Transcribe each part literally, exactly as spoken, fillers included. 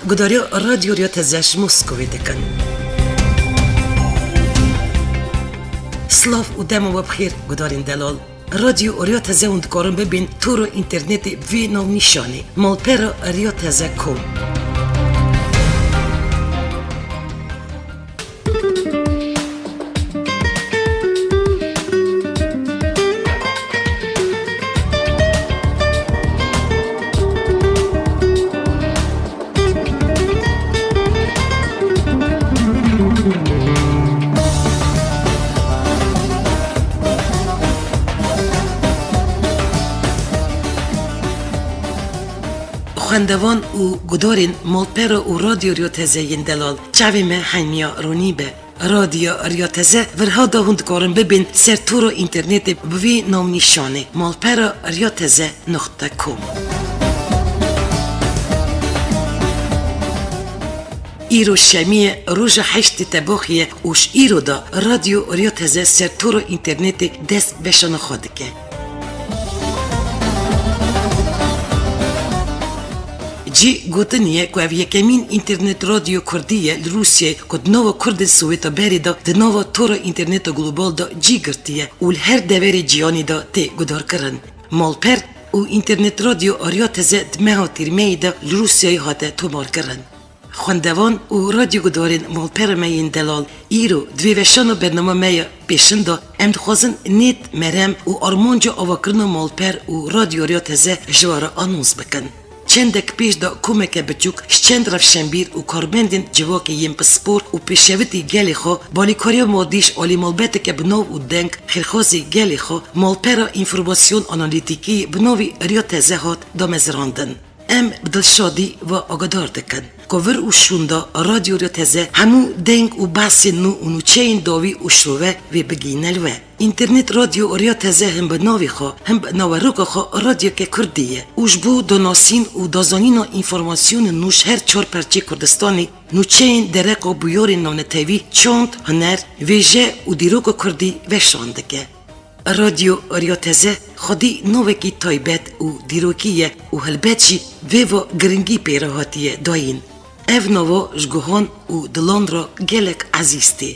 Gudariya Radyo Riya Teze ji Moskovê dikin. Silav û dema we bi xêr, gudarên delal. Radyo Riya Teze hûn dikarin bibên tora înternetê bi vê navnîşanê, malpera riya teze com. Xwendevan û gudarên malpera û Radyo Riya Teze yên delal, çavê me hemiya ronî be. Radyo Riya Teze virha da hûn dikarin bibên ser tora înternetê bi vî navnîşanê, malpera riya teze nuqte com. Îro şemiyê roja heştê Tebaxê ye û ji îro da Radyo Riya Teze ser tora înternetê dest veşana xwe dike. Cî gotinê ye ku ev yekemîn înternet radyo kurdî ye li Rûsyayê ku di nava kurdên Sowêta berê de di nava tora înterneta global de cî girtiye û li her deverê cîhanê de tê gudarkirin. Malper û înternet radyo a riya teze di meha tîrmeyê de li Rûsyayê hate tomarkirin. Xwendevan û radyogudarên malpera me yên delal, îro di vê veşana bernama me ya pêşin de em dixwazin nêt, merem û armanca avakirina malper û radyo riya teze ji we re anons bikin. Çendek pêş de komeke biçûk ji çend rewşenbîr û karmendên civakê yên pispor û pêşevitî gelê xwe, balîkariya madî ji alî malbeteke bi nav û deng xêrxwazê gelê xwe, malpera înformasyon analîtîkî bi navê Riya Teze hat damezrandin. Em bi dilşadî we agadar dikin ku vir û şûnda Radyo Riya Teze hemû deng û behsên nû û nûçeyên dawî û şove vê bigihîne li we. Înternet Radyo Riya Teze him bi navê xwe, him bi naveroka xwe radyeke kurdî ye û ji bo danasîn û dazanîna înformasyonên nû ji her çar perçê Kurdistanê, nûçeyên dereqa bûyerên navnetewî, çand, huner, vêje û dîroka kurdî veşan dike. Radyo Riya Teze xwedî navekî taybet û dîrokî ye û helbet jî vê va giringî pê re hatiye dayîn. Ev nava ji guhan û dilan re gelek ezîz tê.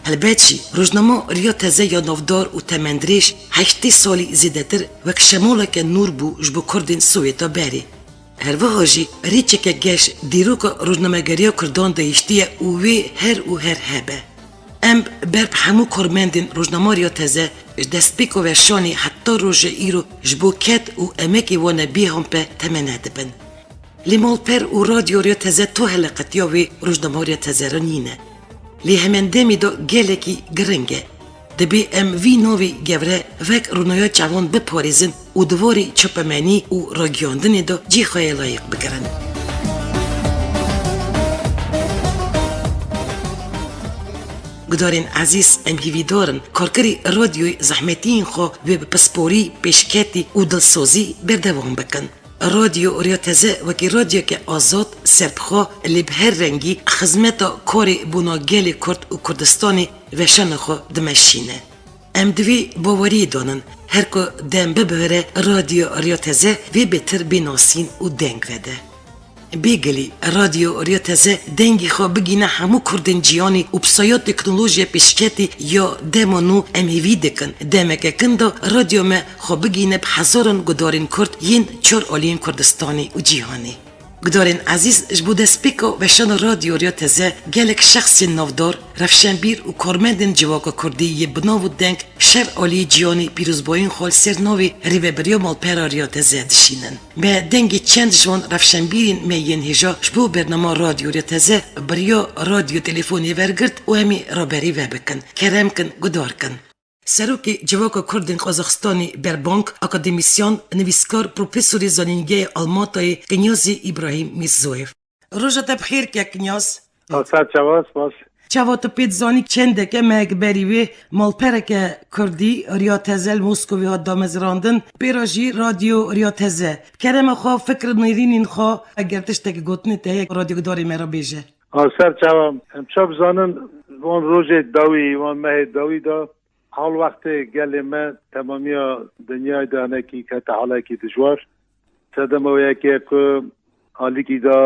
Helbet jî rojnama Riya Teze ya navdar û temendirêj heştê salî zêdetir wek şemoleke nûr bû ji bo kurdên Sowêta berê. Her wiha jî rêçeke geş dîroka rojnamegeriya kurdan de hiştiye û wê her û her hebe. Em ber bi hemû karmendên rojnama Riya Teze ji destpêka weşanê heta roja îro ji bo ked û emekê wan e bêhampe temene dibin. Lê malper û Radyo Riya Teze to heleqetiya wê rojnama Riya Teze re nîne. Lê hemen demê de gelekî giring e. Dibê em vî navê gewre wek rûnaya çavan biparêzin û di warê çapemenî û ragihandinê de cî xwe yê layiq bigirin. Gudarên ezîz, em hîvîdar in karkerî radyoyê zehmetiyên xwe wê bi pisporî, pêşketî û dilsozî berdewam bikin. Radyo Riya Teze wekî radyeke azad, serbixwe, lê bi her rengî xizmeta karê bona gelê Kurd û Kurdistanê veşana xwe dimeşîne. Em di vê baweriyê de nin, her ku dem bibihire, Radyo Riya Teze vê bêtir bê nasîn û deng vede. Bêgilî, Radyo Riya Teze dengê xwe bigîne hemû kurdên cîhanê û bi saya teknolojiya pêşketî ya dema nû em hêvî dikin, demeke kin de radyo me xwe bigîne bi hezaran gudarên kurd yên çar aliyên Kurdistanê û cîhanê. Gudarên ezîz, ji bo destpêka weşana Radyo Riya Teze gelek şexsên navdar, rewşenbîr û karmendên civaka kurdî yê bi nav û deng şer aliyê cîhanê pîrozbayîn xwe li ser navê Rêvebiriya Malpera Riya Teze dişînin. Me dengê çend ji wan rewşenbîrên me yên hêja ji bo bernama Radyo Riya Teze bi riya radyo telefonê wergirt û em ê raberî ve bikin. Kerem kin, guhdar kin. Serokê Civaka Kurd ên Qazaxistanê, berbank, akademîsyan, nivîskar, profesorê Zanîngeya Almatayê Kinyazê Îbrahîm Mîrzoyev. Roja te bi xêr ke Kinyaz. Ser çawa, spas. Çawa tu pê dizanî, çendeke mehek berî wê malpereke kurdî, Riya Teze, li Moskovê hat damezrandin, pê re jî Radyo Riya Teze. Kerema xwe, fikr û nêrînên xwe, eger tiştekî gotinê te heye, radyogudarê me re bêje. A ser çawa, em çawa bizanin, wan rojê dawî, wan mehê dawî de, hal wextê gelê me temamiya dinyayê de hinekî kete halekî dijwar. Sedema wê yekê ye ku alîkî de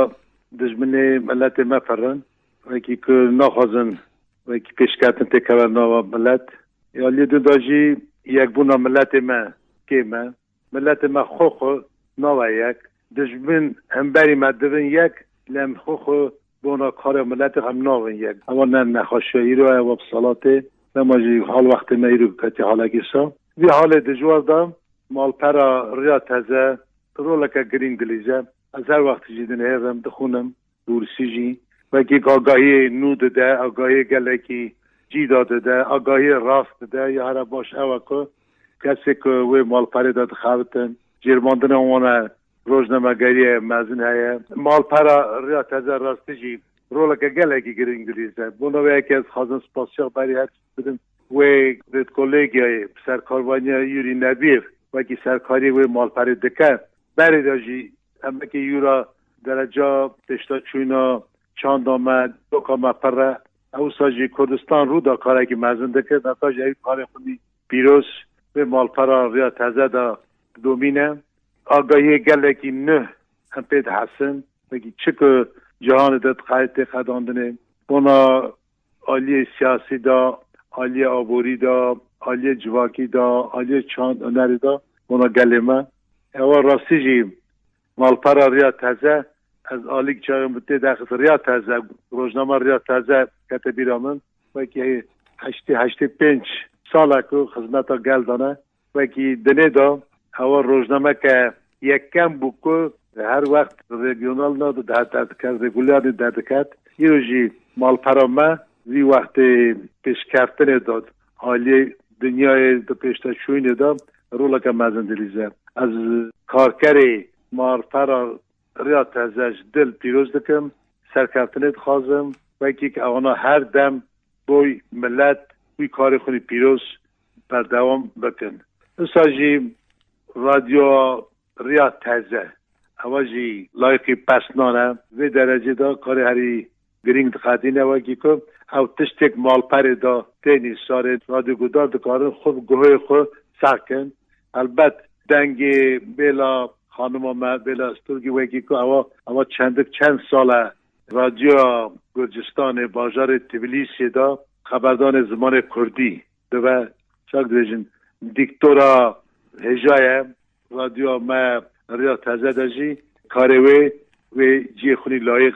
dijminê miletê me pir in. Wekî ku naxwazin wekî pêşketin têkeve nava milet. Ya lê din de jî yekbûna miletê me kêm e. Miletê me xwe xwe nawe yek. Dijmin hemberî me dibin yek, lê em xwe xwe bona karê miletê em navin yek. Ewa ne nexweşiya îro ye, ewa bi selatê. Dema jî hal wextê me îro ketî halekî sa. Vî halê dijwar de malpera Riya Teze roleke girîng dilîze. Ez her wext jî dinihêrim, dixwînim, bi rûsî jî. Wekî agahiyê nû dide, agahiyê gelekî cî da dide, agahiyê rast dide. Ya here baş ew e ku kesê ku wê malperê de dixebitin, cêrmandina wan e, rojnamegeriyê mezin heye. Malpera Riya Teze rastî jî roleke gelekî girîng dilîze. Bona wê yekê ez dixwazim spasiya berî her tişt bidim. Wê di kolegiyayê bi serkarvaniya Yurî Nebîr wekî serkariyê wê malperê dike. Berê de jî em wekî Yura dereca pêşdaçûna çanda me, doka me pir e. Ewsa jî Kurdistan rû da karekî mezin dike. Neta jî ew karê xwe pîroz wê malpera Riya Teze de domîne. Agahiyê gelekî nuh em pê dihesin. Wekî çi ku cihanê de dixayê tê qedandinê. Bona aliyê siyasî de, aliyê aborî de, aliyê civakî de, aliyê çand hunerî de bona gelê me. Ewa rastî jî malpera Riya Teze, ez alîk çaxê min tê de xist Riya Teze, rojnama Riya Teze kete bîra min. Wekî heştê, heştê pênc sal e ku xizmeta gel dane. Wekî dinê de ewa rojnameke yekem bû ku her wext regional na de derdiket, regularî derdiket. Îro jî malpera me vî wextê pêşkeftinê de aliyê dinyayê di pêşdaçûyînê de roleke mezin dilîze. Ez karkerê malpera Riya Teze ji dil pîroz dikim, serkeftinê dixwazim, wekî ku ewana her dem boy milet wî karê xwe pîroz berdewam bikin. Usa jî radyoya Riya Teze, ewa jî layîqî pesnan e. Vê derecê de karê herî girîng diqedîne, wekî ku ew tiştêk malperê de tê nîsarê, radyoguhdar dikarin xwe bi guhê xwe seh kin. Helbet dengê bêla xanima me, bêla Sturgî wekî ku ewa, ewa çendik çend sal e Radyoya Gurcistanê, bajarê Tbilîsiyê de xeberdanê zimanê kurdî dibe, çak dibêjin, dîktora hêja ye. Radyoya me Riya Teze de jî karê wê, wê cihê xwe nî layîq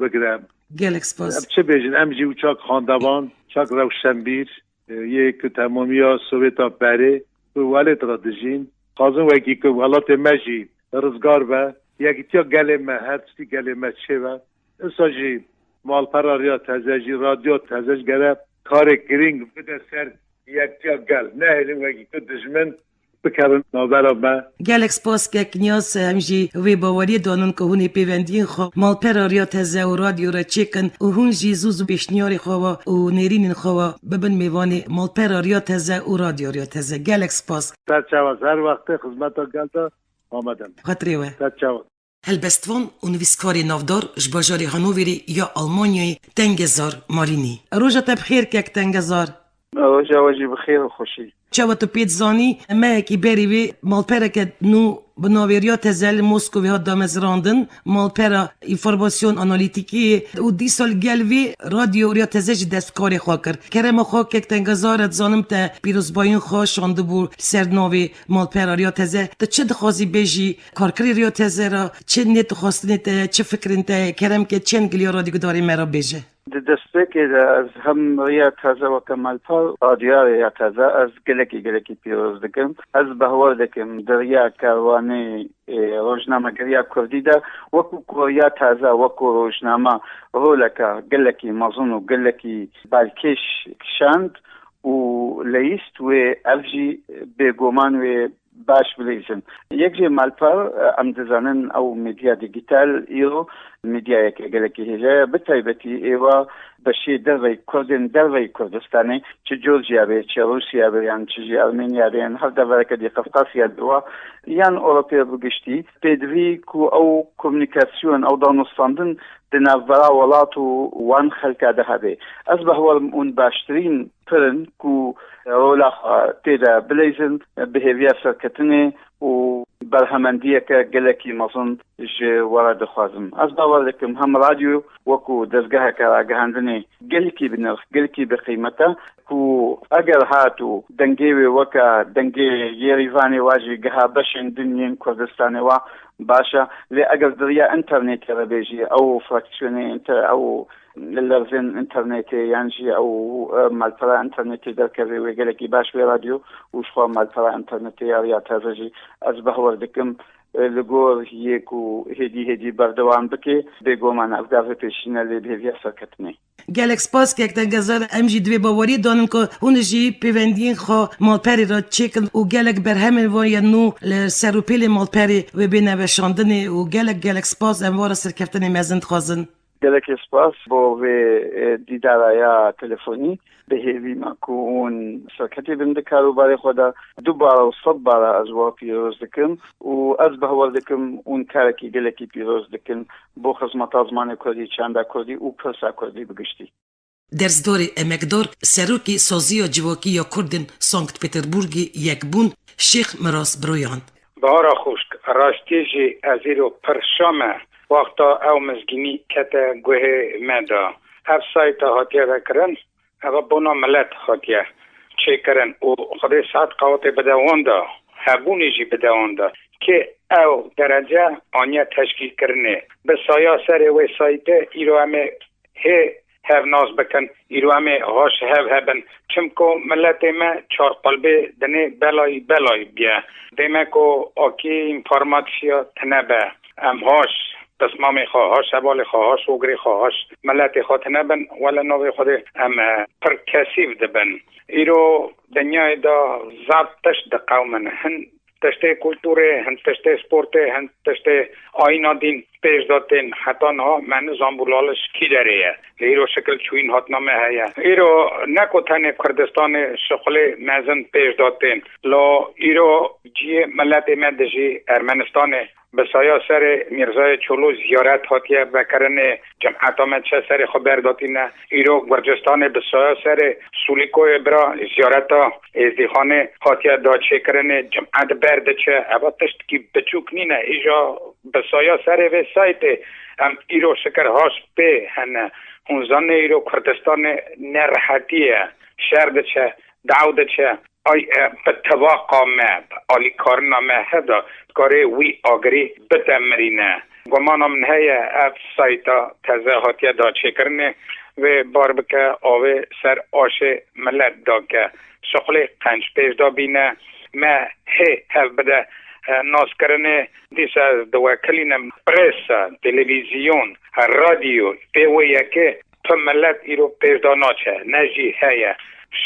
bigire. Gelek spas. Em çi bêjin, em jî û çak xandevan, çak rewşenbîr, e, yê ku temamiya Sowêta berê bi welêt re dijîn. Xwazin wekî ku welatê me jî rizgar be, yekîtiya gelê me, her tiştî gelê me çêbe. Usa jî malpera Riya Teze jî, Radyo Teze jî gere karê girîng bide ser yekîtiya gel. Nehêlin wekî ku dijmin bikevin navbera me. Gelek spas kek Niyaz, em jî wê baweriyê danin ku hûn ê pêvendiyên xwe malpera Riya Teze û radyo re çêkin û hûn jî zû zû pêşniyarê xwe ve û nêrînên xwe ve bibin mêvanê malpera Riya Teze û radyo Riya Teze. Gelek spas. Ser çawa, her wextê xizmeta gel de amadim. Xatirê we. Ser çawa. Helbestvan û nivîskarê navdar ji bajarê Hanoverê ya Almanyayê Tengezar Marînî. Roja te bi xêr kek Tengezar. Roja we jî bi xêr û xweşî. Çawa tu pê dizanî, mehekî berî vê malpereke nû bi navê Riya Teze li Moskovê hat damezrandin, malpera înformasyon analîtîkê û dîsa li gel vê radyo Riya Teze jî dest bi karê xwe kir. Kerema xwe kek Tengezar, ez dizanim te pîrozbayîn xwe şandibû li ser navê malpera Riya Teze. Tu çi dixwazî bêjî karkerê Riya Teze re? Çi nêt û xwestinê te ye, çi fikrên te ye? Kerem ke çend giliya radyogudarê me re bêje. Di destpêkê de ez hem Riya Teze weke malper, radyoya Riya Teze ez gelekî, gelekî pîroz dikim. Ez behwer dikim di riya kerwanê, ê, rojnamegeriya kurdî de wekû ku Riya Teze wekû rojname roleke gelekî mezin û gelekî balkêş kişand û leyîst wê ev jî bêguman wê baş bilîzin. Yek jê malper, e, em dizanin ew medya dîgîtal îro medyayeke gelekî hêja ye, bi taybetî êva beşê derveyî Kurdên derveyî Kurdistanê, çi Georgiya be, çi Rûsya be, yan çi jî Ermeniya be, yan her devereke dî Qefqasya be wa, yan Ewropê bi giştî, pêdivî ku ew komunîkasyon, ew danûstandin di navbera welat û wan xelka de hebe. Ez behwerim hûn baştirîn pirin ku rola xwe tê de bileyzin, bi hêviya serketinê û berhemendiyeke gelekî mezin ji we re dixwazim. Ez bawer dikim hem radyo wekû dezgeheke ragihandinê gelekî bi nirx, gelekî bi qîmet e ku eger hat û dengê wê weke dengê Yêrîvanê wa jî giha beşên din yên Kurdistanê wa baş e, lê eger di riya înternetê re bê jî ew fraksiyonê înter-, ew lerzên înternetê yan jî ew, e, malpera înternetê derkeve wê gelekî baş wê radyo û jixwe malpera înternetê ya Riya Teze jî ez behwer dikim, e, li gor yê ku hêdî hêdî berdewam bike, bêguman ev gavê pêşîne lê bi hêviya serketinê. Gelek spas kek Tengezar, em jî di vê baweriyê danin ku hûn jî pêvendiyên xwe malperê re çêkin û gelek berhemên van ya nû li ser û pêlê malperê wê bêne veşandinê û gelek gelek spas, em van re serkeftinê mezin dixwazin. Gelekî spas bo vê, e, dîdara ya telefonî. Bi hêvî me ku hûn serketî bin di karûbarê xwe de. Dubare û sed bare ez we pîroz dikim û ez behwer dikim hûn karekî gelekî pîroz dikin bo xizmeta zimanê kurdî, çanda kurdî û pirsa kurdî bi giştî. Dersdorê emekdar, serokê Saziya Civakî ya Kurdên Sankt Peterburgê Yekbûn, Şêx Miras Biroyan. Bahara xwişk, rastî jî ez îro pir şa me, wexta ew mizgînî kete guhê me de. Ev sayta hatiye vekirin, eva bona milet hatiye çêkirin û Xwedê saet qewetê bide wan de, hebûnê jî bide wan de. Kê ew derece aniye teşkîlkirinê. Bi saya serê wê saytê îro em ê hê hev nas bikin, îro em ê haş hev hebin. Çimku miletê me çar qulbê dinê belayî belayî bûye. Dê me ku akî înformatîsiya tine be. Em haş pismamê xwe, haş hevalê xwe, haş ogirê xwe, haş miletê xwe tine bin, wele navê Xwedê em, e, pir kesîf dibin. Îro dinyayê de zaf tişt diqewmin. Hin tiştê kulturê, hin tiştê sportê, hin tiştê ayîna dîn pêş de tên. Heta niha me nizanbû laliş kî derê ye. Lê îro şikil çûyîn hatina me heye. Îro ne ku tenê Kurdistanê şixulê mezin pêş de tên. La îro cihê miletê me dijî Ermenistanê. Bi saya serê Mîrzayê Çolo ziyaret hatiye vekirinê, cemeta me çe serê xwe berdatîne. Îro Gurcistanê bi saya serê Sûlîkoyê bira ziyareta Êzdîxanê hatiye daçêkirinê, cemet berdiçe. Eva tiştkî biçûk nîne. Îja bi saya serê vê saytê em îro şikir haş pê hene. Hûn zanê îro Kurdistanê nerehetî ye, şer diçe, daw diçe. Ay, e, bi tevaqa me, bi alîkarina me heda, dikarê wî agirî bide mirîne. Gumana min heye ev sayta teze hatiye daçêkirinê, vê bar bike, avê ser aşê milet dake. Şixulê qenc pêş de bîne, me hê hev bide, e, naskirinê. Dîsa ez diwekilînim presa, televîzyon, radyo, pê wê yekê tu milet îro pêş de naçe, ne jî heye.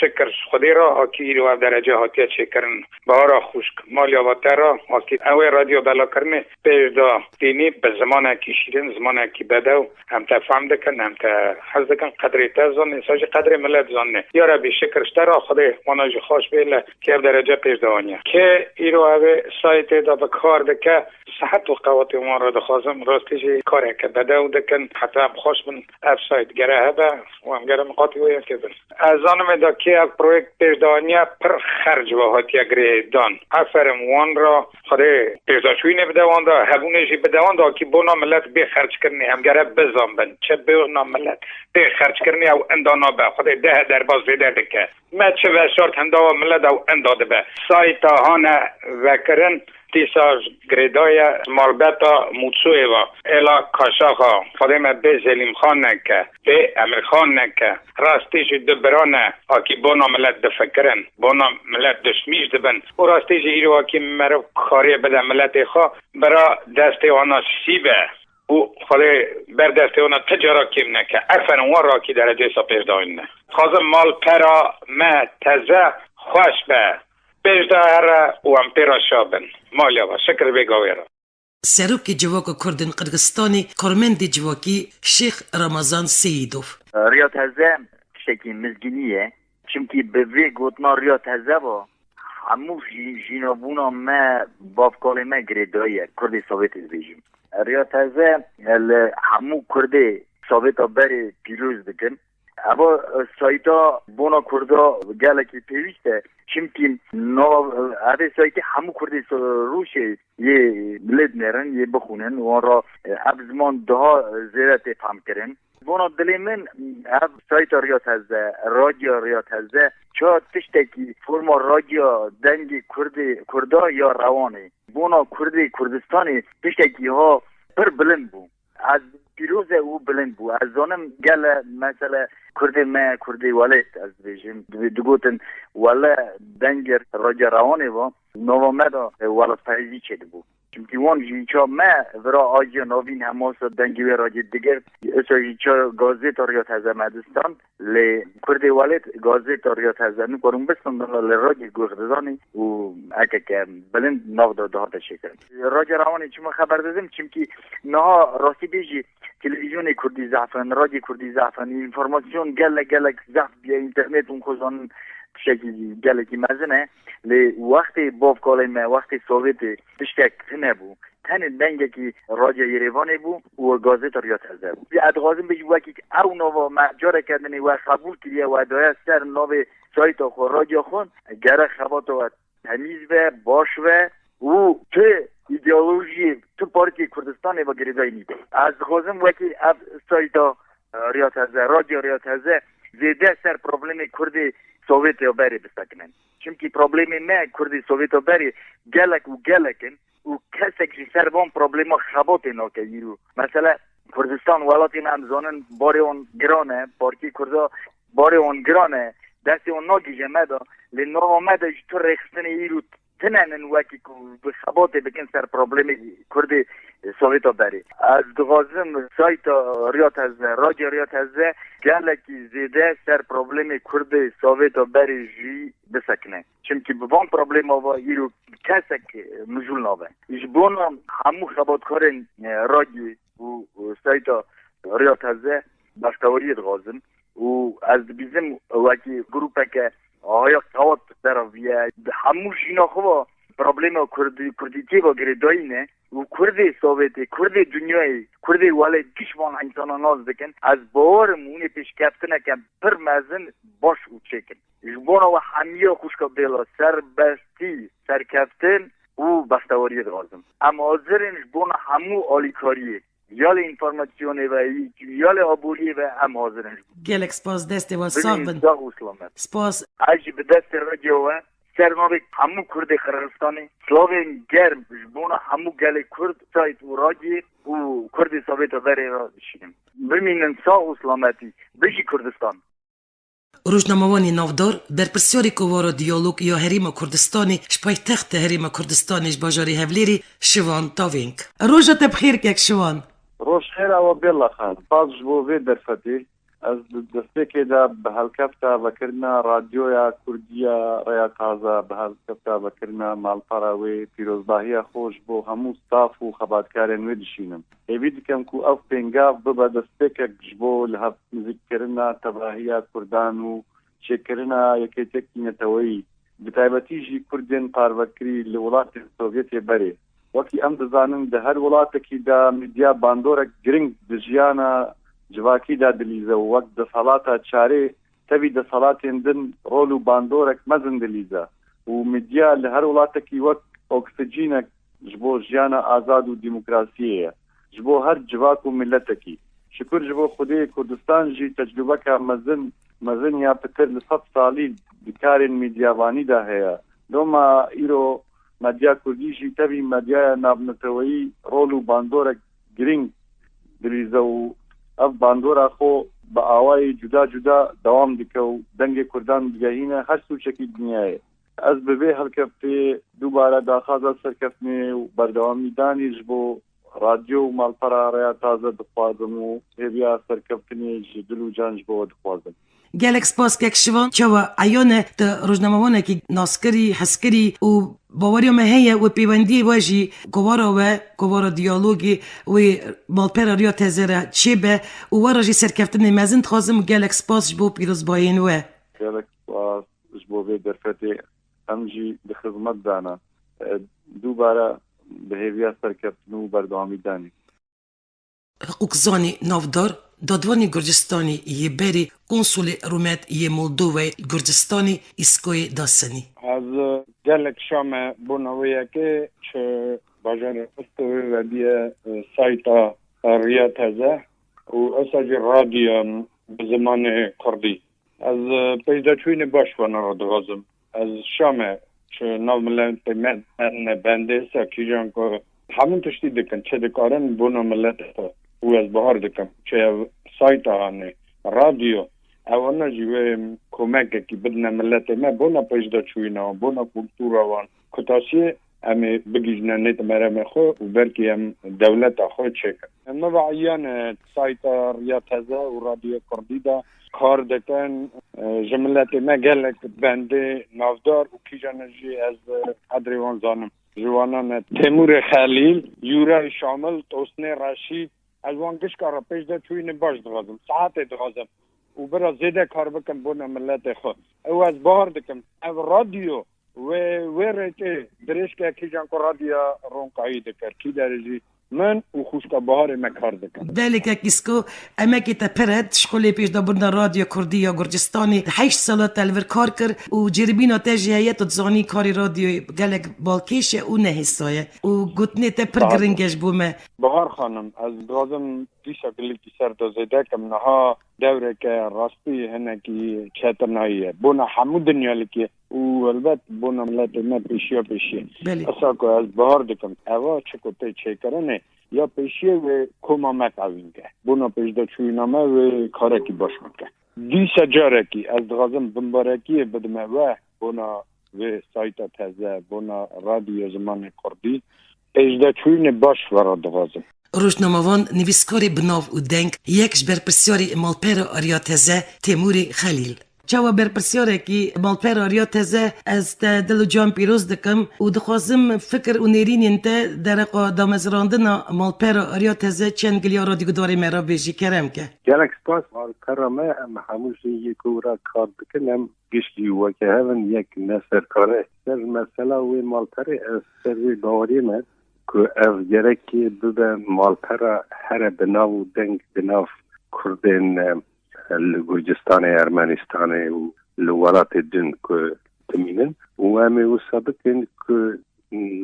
Şikir ji Xwedê re, akî îro ev derece hatiye çêkirin. Bahara xwişk, maliya va te re, akî ew ê radyo belakirinê pêş de tînî bi zimanekî şîrin, zimanekî bedew, em te fehm dikin, em te hez dikin, qedrê te zanê, sa jî qedrê milet zanê. Ya Rebî, şikir ji te re, Xwedê wana jî xweş bê, le kê ev derece pêş de aniye. Kê îro ev ê saytê de bi kar dike, sihet û qewetê wan re dixwazim, rastî jî kareke bedew dikin, heta em xweş bin, ev sayt gere hebe û em gere miqatî wê yekê bin. Ez zanim ê da kê ev proyekt pêş de aniye, pir xerc ve hatiye girêdan. Aferin wan re, Xwedê pêşdaçûyînê bide wan de, hebûnê jî bide wan de, akî bona milet bê xerckirinê, em gere bizanbin, çi bona milet bê xerckirinê ew inda nabe, Xwedê deh derbas zêde dike. Me çi veşart hinda we milet ew inda dibe. Sayta hane vekirin, dîsa girêdaye malbeta Mûçûyê ve. Êla Kaşaxa, Xwedê me bê Zelîmxan neke, bê Emirxan neke. Rastî jî du bira ne, akî bona milet difikirin, bona milet dişmîş dibin. Û rastî jî îro akî meriv karê bide miletê xwe, bira destê wana sî be. Û Xwedê ber destê wana ti cara kêm neke. Aferin wan re akî derecê sa pêş dayîne. Dixwazim malpera me teze xweş be. Pêş de here û em pê re şa bin. Maliya ve şikir bê gavê re. Serokê Civaka Kurdên Qirgizistanê, karmendê civakî Şêx Ramazan Seyîdov. Riya teze tiştekî mizgînî ye. Çimkî bi vê gotina riya teze ve hemû jî-, jînabûna me, bavkalê me girêdayî ye, Kurdê Sovêtê dibêjim. Riya teze li hemû Kurdê Sovêta berê pîroz dikim. Eva sayta bona Kurda gelekî pêwîst e. Çimkî nav, evê saytê hemû Kurdê so-, Rûşê yê lê dinêrin, yê bixwînin, wan ra, e, ev ziman daha zêde tê fehmkirin. Bona dilê min, ev sayta Riya Teze, radya Riya Teze, ça tiştekî forma radya dengê Kurdê, Kurda ya rewanê. Bona Kurdê Kurdistanê tiştekî ha pir bilind bû. Ez pîroz e û bilind bû. Ez zanim gele mesele Kurdê me, Kurdê welêt ez dibêjim. Di-, digotin wele dengê radya rewanê ve nava me de welatperêzî çêdibû. Çimkî wan jî ça me vira aciya navîn hemasa dengê wê radyo digirt. Îsa jî ça gazeta Riya Teze me distan. Lê Kurdê welêt gazeta Riya Teze nikarin bistandan, lê radyo guh dizanî û ekeke bilind nav de dihate çêkirin. Radyo Rewanê çima xeber didim? Çimkî niha rastî bêjî televîzyonê Kurdî zehf in, radyo Kurdî zehf in, înformasyon gelek gelek zehf bûye, înternet hûn xwe zanin tiştekî gelekî mezin e. Lê wextê bavkalê me, wextê Sovêtê tiştek tune bû. Tenê dengekî Radya Yerêvanê bû û gazeta Riya Teze bû. Ez dixwazim bêjim wekî ew nava me careke dinê we qebûl kiriye, we daye ser navê sayta xwe, radya xwe, gere xebata we temîz be, baş be û tu îdeolojiyê, tu partiyê Kurdistanê ve girêdayî nîbe. Ez dixwazim wekî ev sayta, e, Riya Teze, Radya Riya Teze zêde ser problemê Kurdê Sovêtê berê bisekinin. Çimkî problemê me Kurdê Sovêta berê gelek û gelek in û kesek ji ser van problema xebatê nake îro. Mesela Kurdistan welatê me, em zanin barê wan giran e, partiyê Kurda barê wan giran e, destê wan nagihîje me de, lê nava me de ji tu rêxistinê îro tune nin wekî ku bi xebatê bikin ser problemê Kurdê Sovêta berê. Ez dixwazim sayta Riya Teze, Radya Riya Teze gelekî zêde ser problemê Kurdê Sovêta berê jî bisekine. Çimkî bi van problema ve îro kesek mijûl nabe. Ji bona hemû xebatkarên, e, radyo û, û sayta Riya Teze bextewariyê dixwazim û ez dibîzim wekî grûpeke aya qewat deraviye. Hemû jîna xwe ve problema Kurdî-, Kurdîtiyê ve girêdayî ne û Kurdê Sovêtê, Kurdê dinyayê, Kurdê welêt giş van însana nas dikin. Ez bawer im hûn ê pêşkeftineke pir mezin, baş û çêkin. Ji bona we hemiya xwişka bêla serbestî, serkeftin û bextewariyê dixwazim. Em hazir in ji bona hemû alîkariyê. Ya li înformasyonê ve, ya li aboriyê ve em hazir in. Gelek spas, destê we sax bin. Sax û selamet. Spas. Ez jî bi destê radyo we ser navê hemû Kurdê Qirxizistanê, slavên germ ji bona hemû gelê Kurd, sayt û radyo û Kurdê Sovêta berê re dişînim. Bimînin sax û selametî. Bijî Kurdistan. Rojnamevanê navdar, berpirsyarê Kovara Diyalog ya Herêma Kurdistanê ji paytexta Herêma Kurdistanê ji bajarê Hevlêrê Şivan Tavêng. Roja te bi xêr kek Şivan. Roj xêr ewa bêla xan. Spas ji bo vê derfetê. Ez di destpêkê de bi helkefta vekirina Radyoya Kurdî ya Rêya Taze, bi helkefta vekirina malpera wê pîrozbahiya xwe ji bo hemû staf û xebatkarên wê dişînim. Hêvî dikim ku ev pêngav bibe destpêkek ji bo li hev nizîkkirina tevahiya Kurdan û çêkirina yekêtiyekî neteweyî, bi taybetî jî Kurdên parvekirî li welatên Sovyetê berê. Wekî em dizanin, di her welatekî de medya bandorek giring di jiyana civakî de dilîze û wek desthilata çarê tevî desthilatên din rol û bandorek mezin dilîze û medya li her welatekî wek oksijînek ji bo jiyana azad û demokrasiyê ye, ji bo her civak û miletekî. Şikur ji bo Xwedê, Kurdistan jî tecrûbeka mezin, mezin ya pitir li sed salî di karên medyavanî de heye. Doma îro medya kurdî jî tevî medyaya navneteweyî rol û bandorek girîng dilîze û ev bandora xwe bi awayê cuda cuda dewam dike û dengê Kurdan digehîne her sûçekî dinyayê. Ez bi vê helkeftê dubare daxwaza serkeftinê û berdewamî danî ji bo radyo û malpera Rêya Taze dixwazim û hêviya serkeftinê ji dil û can ji bo we dixwazim. Gelek spas kek Şivan. Çawa eyan e, tu rojnamevanekî naskirî, hezkirî û baweriya me heye wê pêwendiyê we jî kovara we, kovara diyalogê wê malpera Rêya Teze re çêbe û we re jî serkeftinê mezin dixwazim û gelek spas ji bo pîrozbayên we. Gelek spas ji bo vê derfetê. Em jî di xizmet de ne. E, dubare bi hêviya serkeftin û berdewamî danî. Hiqûqzanê navdar Dadwanê Gurcistanê yê berê Konsulê Rûmet yê Moldovayê li Gurcistanê Îskoyê Dasenî. Ez gelek şa me bona wê yekê çi bajarê Rostowê vediye, e, sayta, e, Riya Teze û esa jî radyo bi zimanê kurdî. Ez, e, pêşdaçûyînê baş wana re dixwazim. Ez şa me çi nav miletê me ne bendê se kîjan ku hemû tiştî dikin, çi dikarin bona miletê xwe. Û ez bahar dikim, çi ev sayta hane, radyo, ewana jî wê komekekî bidine miletê me, bona pêşdaçûyîna wan, bona kultura wan. Kutasiyê em ê bigihîjine nêt meremê xwe û belkî em dewleta xwe çêkin. Em me ve eyan e, sayta Riya Teze û Radyoya Kurdî de kar dikin. E, ji miletê me gelek bendê navdar û kîjan jî ez, e, qedrê wan zanim. Ji wana ne Temûrê Xelîl, Yûrayê Şamil, Tosnê Reşîd, ez wan gişka re pêşdaçûyînê baş dixwazim, saetê dixwazim û bira zêde kar bikim bona miletê xwe. Ew ez bahar dikim. Ev radyo wê, wê rêkê dirêjke kîjan ku radyoya Ronkayî dikir. Kî derê jî min û xwişka Baharê me kar dikin. Belê kek Îsko, emekê te pir e, di Şkolê Pêşdabûna Radyoya Kurdî ya Gurcistanê heşt sala te li vir kar kir û ceribîna te jî heye, tu dizanî karê radyoyê gelek balkêş e û nehêsa ye û gotinê te pir Sağ ol. Giring e ji bo me. Bahar Xanim, ez dixwazim dîsa gilîkî ser de zêde kim. Niha dewreke rastî hinekî çetinayî ye. Bona hemû dinyalîkê û helbet bona miletê me pêşiya pêşiyê. Belê. Esa ku ez bahar dikim, eva çi ku tê çêkirinê ya pêşiyê wê koma me qewîn ke. Bona pêşdaçûyîna me wê karekî baş bike. Dîsa carekî ez dixwazim bimbarekiyê bidime we bona vê sayta teze, bona radyoya zimanê kurdî. Pêşdaçûyînê baş we re dixwazim. Rojnamevan, nivîskarê bi nav û deng, yek ji berpirsyarê malpera Ariya Teze, Temûrê Xelîl. Çawa berpirsyarekî malpera Ariya Teze, ez te dil û can pîroz dikim û dixwazim fikir û nêrînên te dereqa damezrandina malpera Ariya Teze çend giliya radyogudarê me re bêjî, kerem ke. Gelek spas, malpera me, em hemû jî yê ku wira kar dikin, em giştî weke hev in, yek ne serkar e. Ser mesela wê malperê, ez ser wê baweriyê me ku ev gerekê bibe malpera here bi nav û deng di nav Kurdên, e, li Gurcistanê, Ermenistanê û li welatê din ku dimînin. Û em ê wisa bikin ku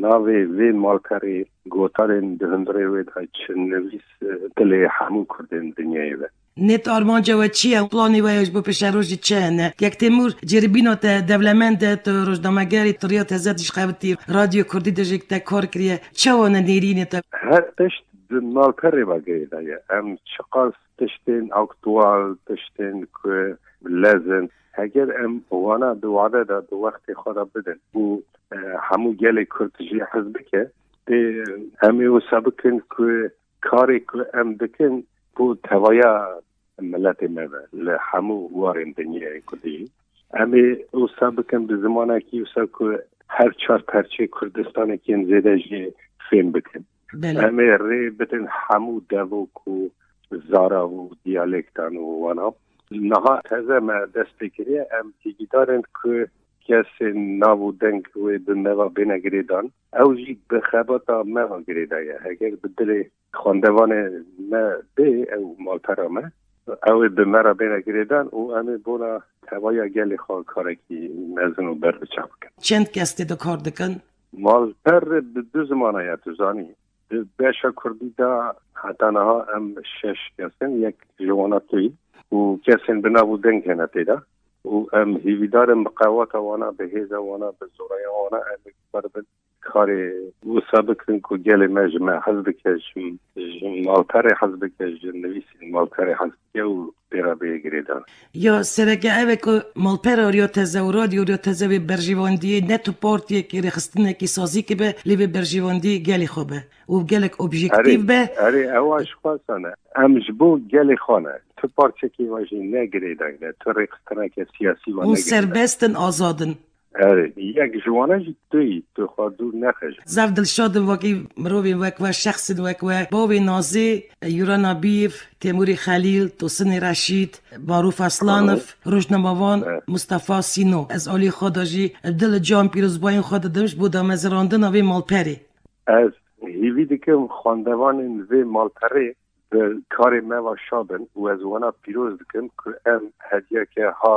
navê vê malperê gotarên di hundirê wê de çi nivîs, e, dilê hemû Kurdên dinyayê be. Nêt armanca we çi ye? Planê we ya ji bo pêşerojê çi hene? Kek Têmûr, ceribîna te dewlemend e, tu rojnamegerî, tu Riya Teze dişxebitî, Radyo Kurdî de jî te kar kiriye. Çawa ne nêrînê te? Her tişt di malperê ve girêdaye. Em çiqas tiştên aktual, tiştên ku lez in, heger em wana di wade de, di wextê xwe de bidin û, e, hemû gelê Kurd jê hez bike, tê em ê wisa bikin ku karê ku em dikin bo tevaya miletê me be li hemû warên dinyayê ku dijî. Em ê wisa bikin bi zimanekî wisa ku her çar perçê Kurdistanekî yên zêde jê fêm bikin. Belê. Em ê rê bidin hemû devok û zarav û diyalektan û wana. Niha teze me dest pê kiriye, em hîvîdar in ku kesên nav û deng wê bi me ve bêne girêdan. Ew jî bi xebata me ve girêdaye. Heger bi dilê xwendevanê me bê, ew malpera me, ew ê bi me re bêne girêdan û em ê bona tevaya gelê xwe karekî mezin û berbiçav bikin. Çend kes tê de kar dikin? Malper bi du zimana ye, tu zanî. Di beşa kurdî de heta niha em şeş kes in, yek ji wana tu yî û kesên bi nav û deng hene tê de û em hîvîdar in bi qewata wana, bi hêza wana, bi zoraya wana em ê karibin karê wisa bikin ku gelê me ji me hez bike, ji, ji malperê hez bike, ji nivîsên malperê hez bike û pê re bê girêdan. Ya sereke ev e ku malpera Riya Teze û Radyo Riya Teze wê berjewendiyê ne tu partiyekî, rêxistinekî, sazîkî be, lê wê berjewendiyê gelê xwe be û gelek objektîf be. Erê, ewa ji xwe sane. Em ji bo gelê xwe ne. Tu partiyekî ve jî ne girêdayî ne. Tu rêxistineke siyasî ve ne girêdayî. Hûn serbest in, azad in. Erê, yek ji wana jî tu yî, tu xwe dûr nexije. Zaf dilşad im wekî mirovên wek we, şexsên wek we, bavê Nazê, Yura Nabîv, Têmûrê Xelîl, Tosinê Reşîd, Marûf Aslanov, rojnamevan Mustafa Sîno. Ez alî xwe de jî dil û can pîrozbayên xwe didim ji bo damezirandina vê malperê. Ez hîvî dikim xwendevanên vê malperê Karê me va şa bin û ez wana pîroz dikim ku em hediyeke ha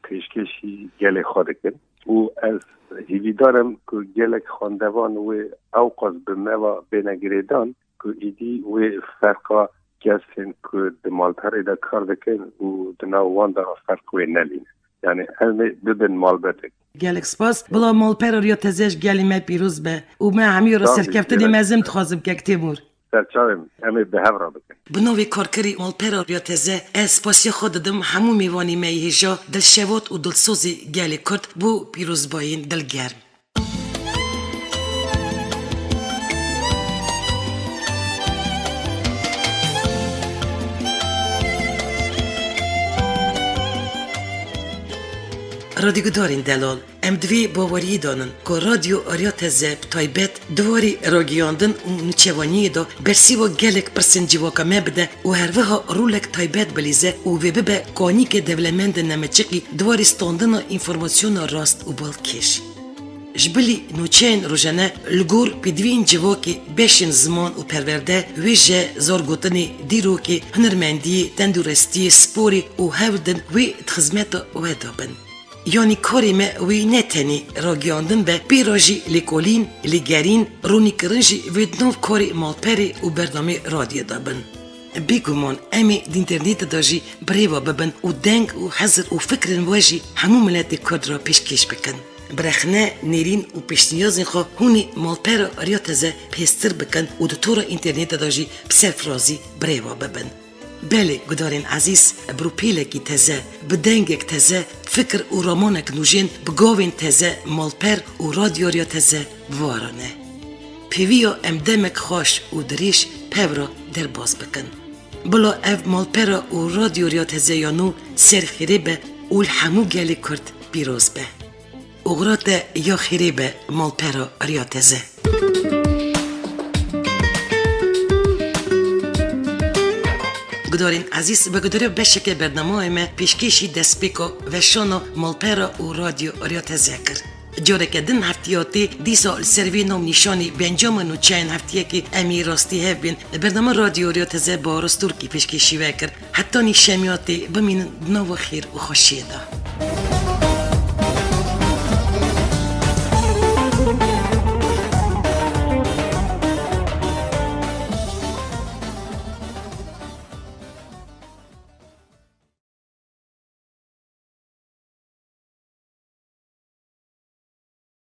pêşkêşî gelê xwe dikin û ez hîvîdar im ku gelek xwendevan wê ewqas bi me va bêne girêdan ku îdî wê ferqa kesên ku di malperê de kar dikin û di nav wan de ferq wê nebîne. Yani em ê bibin malbetek. Gelek spas. Bila malpera Riya Teze ji gelê me pîroz be û me hemî re Sağ ol, serkeftinê gelek mezin dixwazim kek Têmûr. Serçavê min, em ê bi hev re bikin. Bi navê karkerî malpera Riya Teze, ez spasiya xwe didim hemû mêvanî me yê hêja, dilşewat û dilsozî gelê Kurd bo pîrozbayên dilgerm. Radyogudarên delal, em di vê baweriyê de nin ku Radyo Arya Teze bi taybet di warî ragiyandin û nûçevaniyê de bersîva gelek pirsên civaka me bide û herwiha rolek taybet bilîze û vê bibe kanîke dewlemendê nemeçiqî di warî standina înformasyona rast û balkêş. Ji bilî nûçeyên rojane li gor pêdiviyên civakê, beşên ziman û perwerde, wêje, zargotinê, dîrokê, hunermendiyê, tenduristiyê, sporê û hewl din wê di xizmeta we de bin. Yanî karê me wê ne tenê ragiyandin be, pê re jî lêkolîn, lêgerîn, ronîkirin jî wê di nav karê malperê û bernamê radyo de bin. Bêguman em ê di înternetê de jî bi rê ve bibin û deng û hizir û fikrên we jî hemû miletê Kurd re pêşkêş bikin. Bi rexne, nêrîn û pêşniyazên xwe hûn ê malpera Riya Teze pêztir bikin û di tora înternetê de jî bi serfirazî bi rê ve bibin. Belê, gudarên ezîz, bi rûpêlekî teze, bi dengek teze, fikir û ramanek nûjên bi gavên teze malper û radyo Riya Teze bi we re ne. Pêviya em demek xweş û dirêj pev re derbas bikin. Bila ev malpera û radyo Riya Teze ya nû ser xêrê be û li hemû gelê Kurd pîroz be. Oxira te ya xêrê be, malpera Riya Teze. Gudarên ezîz, vegudarê beşeke bernameyê me pêşkêşî destpêka veşana malpera û radyo Riya Teze kir. Careke din heftiya tê, dîsa li ser vê navnîşanî bi encama nûçeyên heftiyekê em ê rastî hev bên. Bernama Radyo Riya Teze Baros Turkî pêşkêşî we kir. Heta nîşemiya tê, bimînin di nava xêr û xweşiyê de.